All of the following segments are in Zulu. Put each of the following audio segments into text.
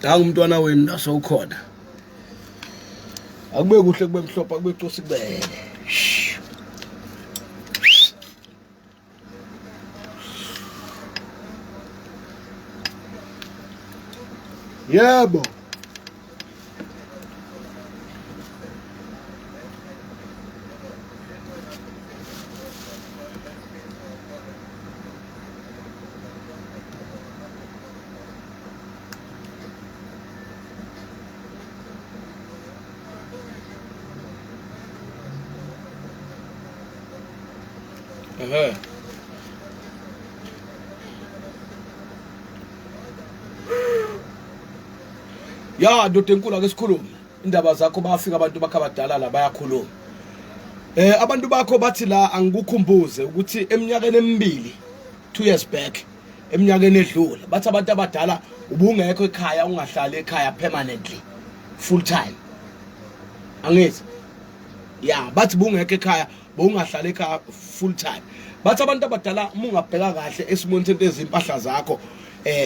Nangu umntwana wenu la sowukhona. Akube kuhle kube mhlophe akube cosi kubele. Yebo. Ehhe. Ya ndoda enkulu ake sikhulume. Indaba zakho bayafika abantu bakho abadala la bayakhuluma. Abantu bakho bathi la angikukhumbuze ukuthi eminyakeni emibili 2 years back eminyakeni edlule bathi abantu abadala ubungekho ekhaya ungahlali ekhaya permanently full time angithi ya bathi bungekho ekhaya bowungahlali ekhaya full time bathi abantu abadala uma ungabheka kahle esimweni sento ezimpahla zakho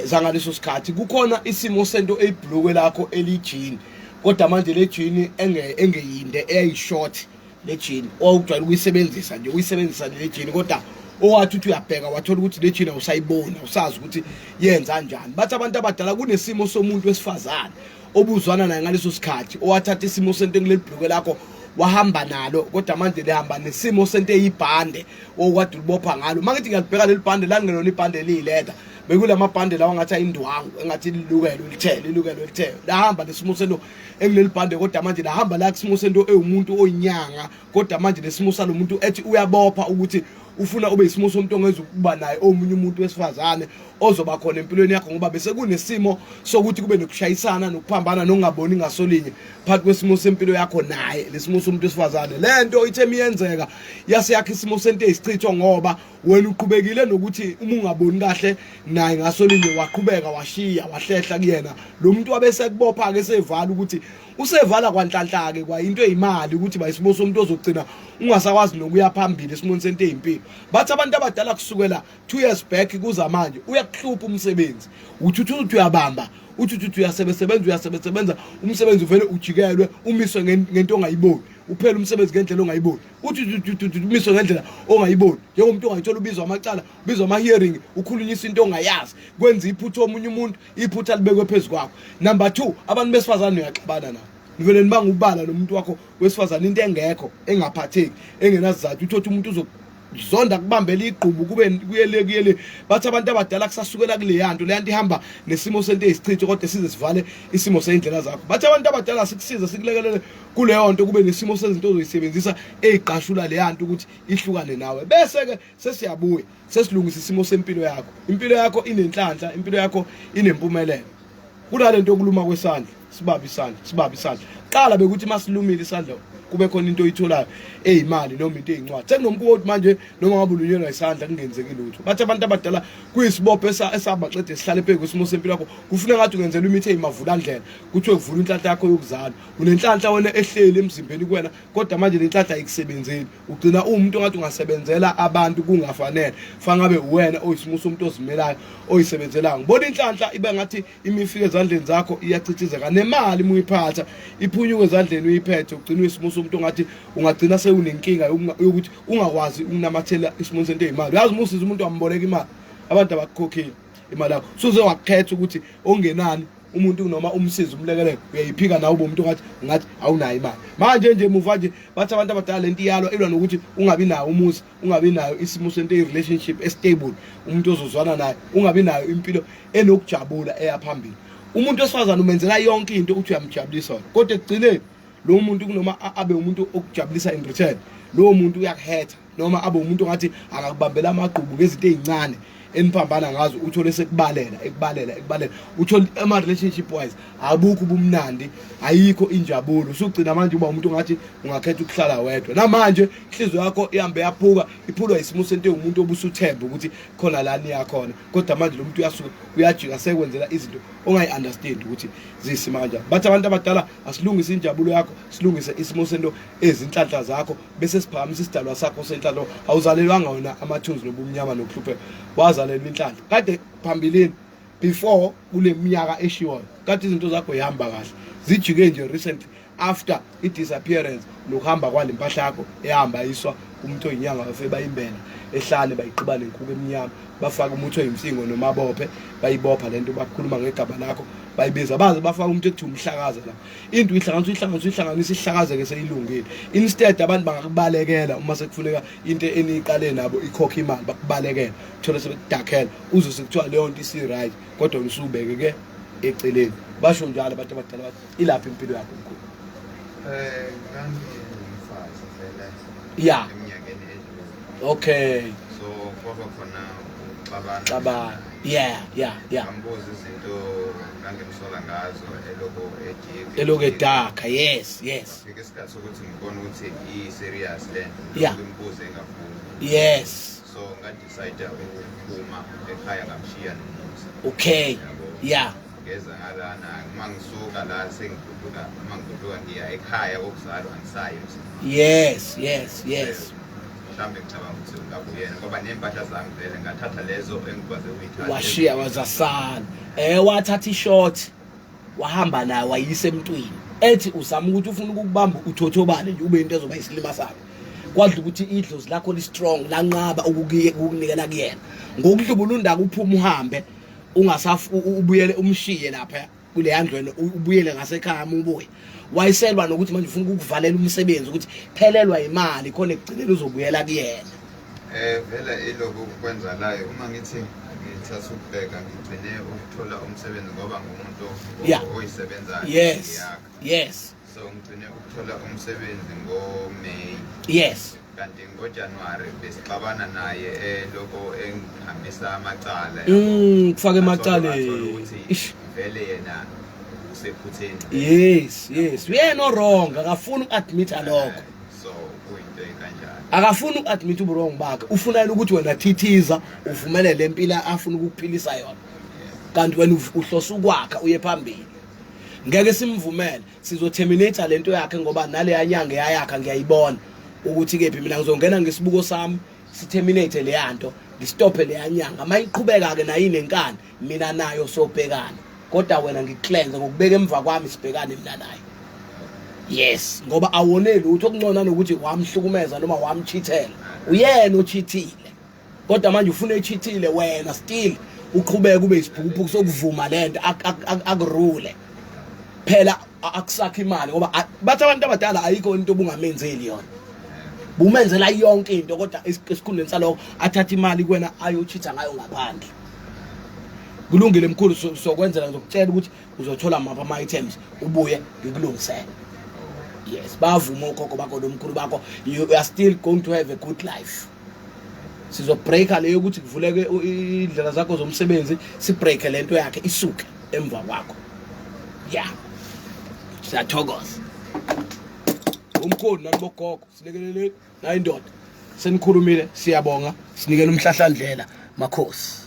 zangaleso sikhathi kukhona isimo sento eyibhlukwe lakho elijini kodwa manje le jini engeyinde eyayishort le jini owawujwayele ukuyisebenzisa nje uyisebenzisa le jini kodwa owathi uthi uyabheka wathola ukuthi le jini awusayiboni awusazi ukuthi yenza njani bathi abantu abadala kunesimo somuntu wesifazane obuzwana naye ngaleso sikhathi owathatha isimo sento kuleli bhlukwe lakho wahamba nalo kodwa manje lihamba nesimo sento eyibhande owukade ulibopha ngalo uma ngithi ngiyalibheka leli bhande langelona ibhande eliyileda bekulamabhande lawa ngathi ayindwangu engathi lilukelo lithe lilukelo lithe lahamba nesimo sento ekuleli bhande kodwa manje lahamba la kusimo sento ewumuntu oyinyanga kodwa manje lesimo salomuntu ethi uyabopha ukuthi ufuna ube isimo somuntu ongeza ukuba naye omunye umuntu wesifazane ozoba khona empilweni yakho ngoba bese kunesimo sokuthi kube nokushayisana nokuphambana nokungaboni ngasolinye phakathi kwesimo sempilo yakho naye lesimo somuntu wesifazane lento ithe miyenzeka yase yakhe isimo sento eyisichitho ngoba wena uqhubekile nokuthi uma ungaboni kahle naye ngasolinye waqhubeka washiya wahlehla kuyena lo muntu wabe sekubopha ke sevala ukuthi usevala kwanhlanhla ke kwa into eyimali ukuthi bayisimo somuntu ozogcina ungasakwazi nokuya phambili esimweni sento eyimpilo bathi abantu abadala kusukela 2 years back kuza manje uyakuhlupha umsebenzi uthi uthi uyabamba uthi uthi uyasebenza uyasebenza umsebenzi uvele ujikelwe umiswe ngento ongayiboni uphela umsebenzi ngendlela ongayiboni uthi umiswe ngendlela ongayiboni njengomuntu ongayithola ubizwa amacala ubizwa ama-hearing ukhulunyisa into ongayazi kwenza iphutha omunye umuntu iphutha libekwe phezu kwakho number 2 abantu besifazane uyaxabana nabo nivele nibanga ubala nomuntu wakho wesifazane into engekho engaphatheki engenazizathu uthotha umuntu uzokuzonda kubambela igqubu kube kuyele kuyele bathi abantu abadala kusasukela kuleyanto leyanto ihamba nesimo sento eyisichitho kodwa size sivale isimo seyindlela zakho bathi abantu abadala sikusize sikulekelele kuleyo nto kube nesimo sezinto ozoyisebenzisa eyigqashula leyanto ukuthi ihlukane nawe bese ke sesiyabuya sesilungisa isimo sempilo yakho impilo yakho inenhlanhla impilo yakho inempumelelo kunalento yokuluma kwesandla sibaba isandla sibaba isandla qala bekuthi masilumile isandla kube khona into oyitholayo eyimali noma into eyincwadi sekunomkhuba ukuthi manje noma ngabe ulunyelwa isandla kungenzeki lutho bathi abantu abadala kuyisibopho esabaqede sihlale phezu kwesimo sempilo yakho kufuna ngathi ungenzelwa imithi eyimavulandlela kuthiwe kuvula inhlanhla yakho yokuzalwa unenhlanhla wena ehleli emzimbeni kuwena kodwa manje le nhlanhla ayikusebenzeli ugcina uwumuntu ongathi ungasebenzela abantu kungafanele fanele ngabe uwena oyisimo somuntu ozimelayo oyisebenzelayo ngibona inhlanhla ibe ngathi imifike ezandleni zakho iyachithizeka nemali uma uyiphatha iphunyuke ezandleni uyiphethe ugcina uyisimo somuntu ongathi ungagcina sewunenkinga yokuthi ungakwazi ukunamathela isimo sento eyimali uyazi uma usiza umuntu wamboleka imali abantu abakukhokheli imali yakho suze wakhetha ukuthi ongenani umuntu noma umsizi umlekelele uyayiphika nawe ube umuntu ngathi ngathi awunayo imali manje nje muva nje bathi abantu abadala lento iyalwa ilwa nokuthi ungabi nayo umuzi ungabi nayo isimo sento relationship estable umuntu ozozwana naye ungabi nayo impilo enokujabula eya phambili umuntu wesifazane umenzela yonke into uthi uyamjabulisa wena kodwa ekugcineni lo muntu kunoma abe umuntu okujabulisa in return lowo muntu uyakuhetha noma abe umuntu ongathi akakubambela amagqubu ngezinto ezincane eniphambana ngazo uthole sekubalela ekubalela ekubalela uthole ama relationship wise abukho ubumnandi ayikho injabulo usugcina manje uba umuntu ongathi ungakhetha ukuhlala wedwa namanje inhliziyo yakho ihambe yaphuka iphulwa isimo sento yomuntu obusuthemba ukuthi khona la niyakhona kodwa manje lo muntu uyasuka uyajika sekwenzela izinto ongayi-understand ukuthi ziyisima kanjani bathi abantu abadala asilungise injabulo yakho silungise isimo sento ezinhlanhla zakho bese siphakamisa isidalwa sakho senhlanhla awuzalelwanga wena amathunzi nobumnyama nokuhlupheka wazalelwa inhlanhla kade phambilini Before kule minyaka eshiwoyo kade izinto zakho ihamba kahle, zijike nje recently after i-disappearance nokuhamba kwale mpahla yakho ehamba iswa umuntu oyinyanga, bafike bayimbela ehlane, bayiqiba nenkuku emnyama, bafaka umuthi oyimsingo nomabophe, bayibopha lento, bakhuluma ngegama lakho, bayibiza baze bafaka umuntu ekuthiwa umhlakaza la. Into uyihlanganisa, uyihlanganisa, uyihlanganisa, ihlakazeke seyilungile. Instead abantu bangakubalekela uma sekufuneka into eniyiqale nabo ikhokhe imali, bakubalekela, uthole sebekudakhela, uzwe sekuthiwa leyo nto isi-right, kodwa usubeke ke eceleni. Basho njalo abantu abadala, bathi ilaphi impilo yakho, mkhulu? Ngangingumfazi vele eminyakeni edlule. So kwaba khona ukuxabana. Xabana, yeah. Ngambuza izinto ngangimsola ngazo, eloko ejika. Elokhu edakha, yes. Kwafika isikhathi sokuthi ngibone ukuthi i-serious le nto. Ngimbuze engafuni. So nga-decide ukuphuma ekhaya, ngamshiya nomuzi. Yabo. Ngeza ngalana, uma ngisuka la sengigoduka, uma ngigoduka ngiya ekhaya kokuzalwa, angisayi emzini. Mhlawumbe ngicabanga ukuthi ngabe uyena, ngoba ney'mpahla zami vele ngathatha lezo engikwaze ukuyithatha. Washiya wazasala, wathatha i-short wahamba naye wayisa emntwini, ethi uzama ukuthi ufuna ukukubamba uthothobale nje, ube into ezoba isilima sakhe. Kwadla ukuthi idlozi lakho li-strong, lanqaba ukukunikela kuyena ngokudlubula undaka, uphume uhambe, ungasaf ubuyele umshiye lapha kuleya ndlu, wena ubuyele ngasekhaya. Uma ubuye wayiselwa nokuthi manje ufuna ukukuvalela umsebenzi, ukuthi phelelwa imali khona, ekugcineni uzobuyela kuyena. Vele ilokhu kwenzalayo, uma ngithi ngithatha ukubheka, ngigcine ukuthola umsebenzi ngoba ngumuntu oyisebenzayo. Ngiyakha. So ngigcine ukuthola umsebenzi ngoMay. Kanti ngoJanuary besixabana naye, eloko engihambisa amacala. Kufaka emacaleni. Athola ukuthi vele yena usephutheni. Yes, uyena wrong, akafuni uku-admit-a lokho. So kuyinto ekanjalo. Akafuni uku-admit ubu-wrong bakhe, ufuna yena ukuthi wena thithiza uvumele le mpilo afuna ukukuphilisa yona, kanti wena uhlose ukwakha uye phambili. Ngeke simvumele, sizo-terminate lento yakhe, ngoba naleya nyanga eyayakha ngiyayibona ukuthi kephi. Mina ngizongena ngesibuko sami, si-terminate leya nto, ngistophe leya nyanga. Uma iqhubeka-ke nayo inenkani, mina nayo sobhekana, kodwa wena ngiku-cleanse ngokubeka emva kwami, sibhekane mina nayo. Yes, ngoba awone lutho okungcono nokuthi wamhlukumeza noma wamchithela, uyena ochithile, kodwa manje ufuna echithile, wena still uqhubeke ube isiphukuphuku sokuvuma lento akurule. Phela akusakho imali, ngoba bathi abantu abadala ayikho into obungamenzeli yona, bumenzela yonke into, kodwa esikhundleni salokho athathe imali kuwena ayochitha ngayo ngaphandle. Kulungile mkhulu, sokwenzela, ngizokutshela ukuthi uzothola mapha ama-items, ubuye ngikulungisele. Yes, bavuma okhokho bakho nomkhulu bakho, you are still going to have a good life. Sizobreaka leyo ukuthi kuvuleke indlela zakho zomsebenzi, sibreake lento yakhe isuke emva kwakho. Ya, siyathokoza umkhulu nani bogogo, silekeleleni nayi indoda. Senikhulumile, siyabonga, sinikele umhlahlandlela, makhosi.